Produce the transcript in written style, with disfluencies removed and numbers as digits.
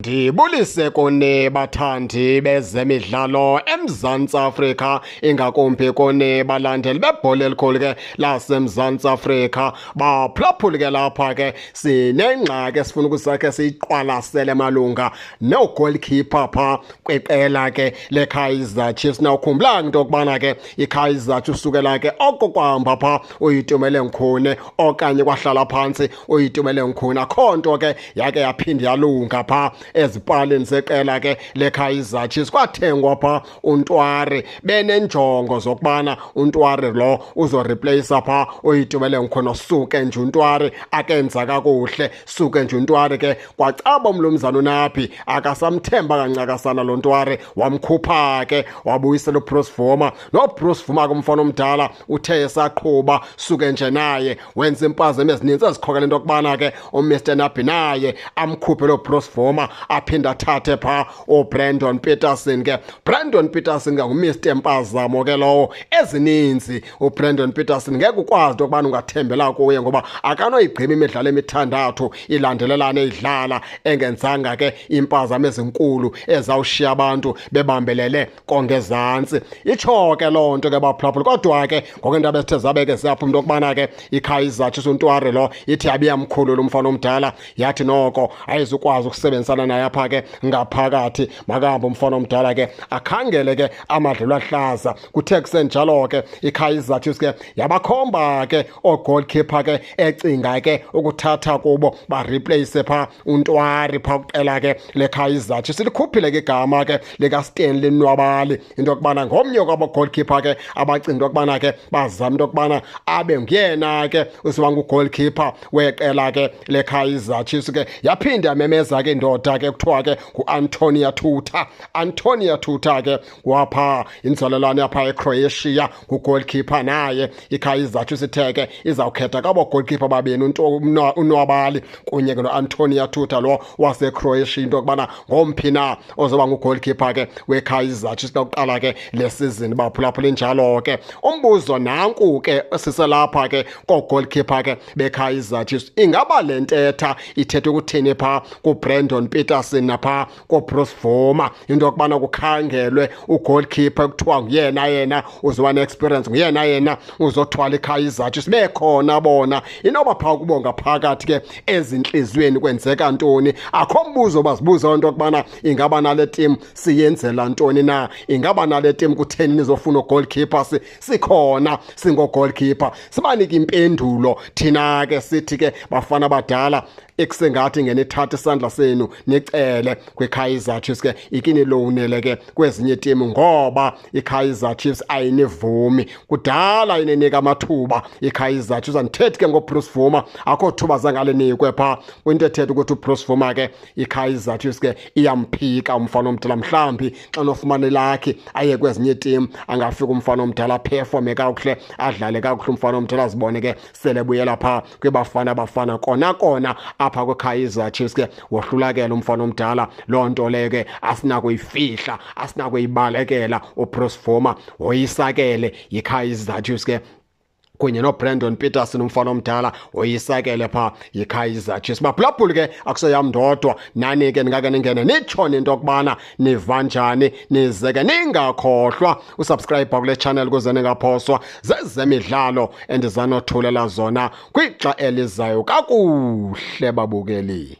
Ndibulise kuni bathandi bezemidlalo eMzantsi Afrika, ingakumbi kuni balandeli bebhola elikhulu ke laseMzantsi Afrika. Baphulaphuli ke lapha ke sinengxaki esifuna ukusakhe siyiqwalasele malunga no-goalkeeper pha kwiqela ke leKaizer Chiefs. Nawukhumbulanga into yokubana ke iKaizer Chiefs usukela ke oko kwahamba pha uYitumele Nkhune okanye kwahlala phantsi uYitumele Nkhune, akho nto ke yake yaphinda yalunga pha ezipalini zeqela ke leKaizer Chiefs. Kwathengwa pha uNtwari benenjongo zokubana uNtwari lo uzoreplace pha uYitumele Nkhune. Suke nje uNtwari akenza kakuhle, suke nje uNtwari ke kwacaba umlumzana uNabi akasamthemba kancakasana lo Ntwari, wamkhupha ke wabuyisela uBruce Bvuma. NoBruce Bvuma ke umfana omdala uthe esaqhuba suke nje naye wenza impazamo ezininzi ezikhokela into yokubana ke uMr Nabi naye amkhuphe lo Bruce Bvuma, aphinde athathe pha uBrandon Petersen ke. Brandon Petersen ke nguMr Mpazamo ke lowo ezininzi. uBrandon Petersen ngeke ukwazi into yokubana ungathembela kuye ngoba akanoyigqiba imidlalo emithandathu ilandelelana idlala engenzanga ke impazamo ezinkulu ezawushiya abantu bebambelele kongezantsi. Itsho ke loo nto ke baphulaphula. Kodwa ke ngokwento abesithe zabeke ziyaphuma into yokubana ke iKaizer Chiefs uNtwari lo ithi yabiyamkhulula umfana omdala, yathi noko ayizukwazi ukusebenzisana naye apha ke ngaphakathi, makahambe umfana omdala ke akhangele ke amadlelo ahlaza. Kuthe kusenjalo ke iKaizer Chiefs ke yabakhomba ke oo-goalkeeper ke ecinga ke ukuthatha kubo bareplace pha uNtwari pha kuqela ke leKaizer Chiefs. Likhuphile ke igama ke likaStanley Nwabali into yokubana ngomnye kwabo goalkeeper ke abacinga into yokubana ke bazama into yokubana abe nguyena ke usiba ngu-goalkeeper weqela ke leKaizer Chiefs ke. Yaphinda yamemeza ke indoda ke kuthiwa ke ngu-Antonio Tuta. Antonio Tuta ke wapha inzalelwane yapha eCroatia, ngu-goalkeeper naye. iKaizer Chiefs ithe ke izawukhetha kabo goalkeeper babini, uNwabali kunye ke no-Antonio Tuta lo waseCroatia, into yokubana ngomphi na ozoba ngu-goalkeeper ke weKaizer Chiefs lokuqala ke le season. Baphulaphula, injalo ke umbuzo nanku ke siselapha ke koo-goalkeeper ke beKaizer Chiefs: ingaba le ntetha ithetha ukuthini pha kuBrandon Petersen napha koBruce Bvuma, into yokubana kukhangelwe ugoalkeeper ekuthiwa nguyena yena uzoba ne-experience, nguyena yena uzothwala iKaizer Chiefs, bekhona bona? Inoba phaa kubo ngaphakathi ke ezintliziyweni kwenzeka ntoni? Akho mbuzo bazibuza into yokubana ingaba nale team siyenzela ntoni na? Ingaba nale team kutheni nizofuna ugoalkeeper sikhona singo-goalkeeper? Sibanike impendulo thina ke sithi ke bafana badala, ekusengathi ngenithatha isandla senu nicele kwiKaizer Chiefs ke ikinilowunele ke kwezinye iitimu, ngoba iKaizer Chiefs ayinivumi. Kudala ininika amathuba iKaizer Chiefs. Andithethi ke ngoBruce Bvuma, akho thuba zangalinikwe phaa kwinto ethetha ukuthi uBruce Bvuma ke iKaizer Chiefs ke iyamphika umfana omdala. Mhlawumbi xa nofumana ilakhi aye kwezinye iitimu, angafika umfana omdala aperforme kakuhle, adlale kakuhle umfana omdala, azibone ke sele buyela phaa kwiBafana Bafana. Kona kona apha kwiKaizer Chiefs ke wohlulakela umfana omdala. Loo nto leyo ke asinakuyifihla, asinakuyibalekela. uBruce Bvuma woyisakele yiKaizer Chiefs ke, kunye noBrandon Petersen umfana omdala woyisakele phaa yiKaizer Chiefs. Baphulaphuli ke, akuseyam ndodwa, nani ke ningake ningene nitshone into yokubana niva njani. Nize ke ningakhohlwa usubscribe kule channel ukuze ningaphoswa zezemidlalo endizanothulela zona kwixa elizayo. Kakuhle babukeli.